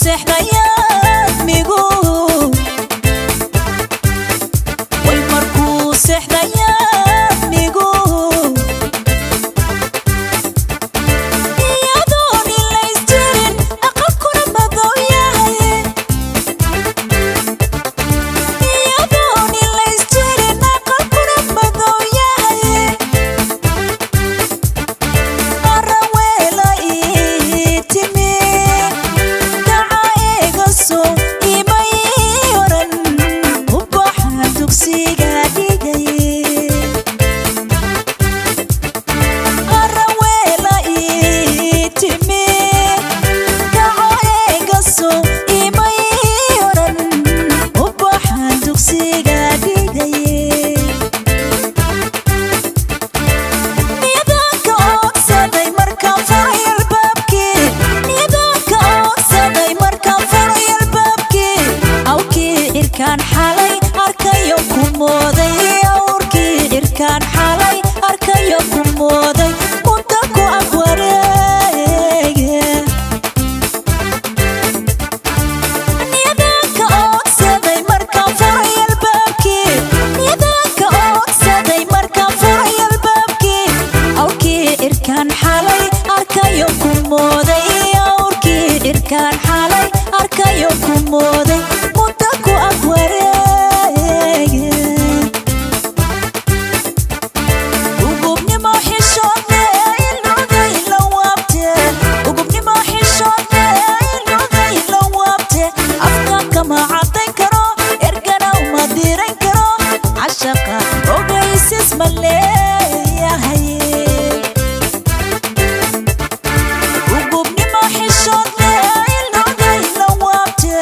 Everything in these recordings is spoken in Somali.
Seexdayaad migu way markuu seexdayaad migu iyadoon ilaysjirin aqalkuna madow yahay iyadoon ilaysjirin aqalkuna madow yahay araweela ii timi gaca iga soo imay oran ubaxa dugsiga dhigay araweela ii timi gaca iga soo imay oran ubaxa dugsiga dhigay nidaanka oogsaday markaan furay albaabkii nidaanka oogsaday markaan furay albaabkii awrkii cirkaan xalay arkayo ku mooday awrkii cirkaan xalay arkayo ku mooday muddo ku ag wareege nidaanka oogsaday markaan furay albaabkii nidaanka oogsaday markaan furay albaabkii awrkii cirkaan xalay arkayo ku mooday awrkii cirkaan xalay arkayo ku mooday muddo ku ag wareege ugubnimo xishoodne ilugay la waabte ugubnimo xishoodne ilugay la waabte afka kama cadayn karo ergana uma diran karo cashaqa ogaysis ma leeyahay ugubnimo xishoodne ilugay la waabte.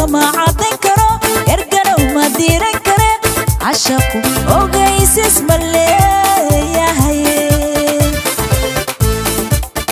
Kama caddayn karo, ergana uma diran kare. Cashaqu ogaysis male.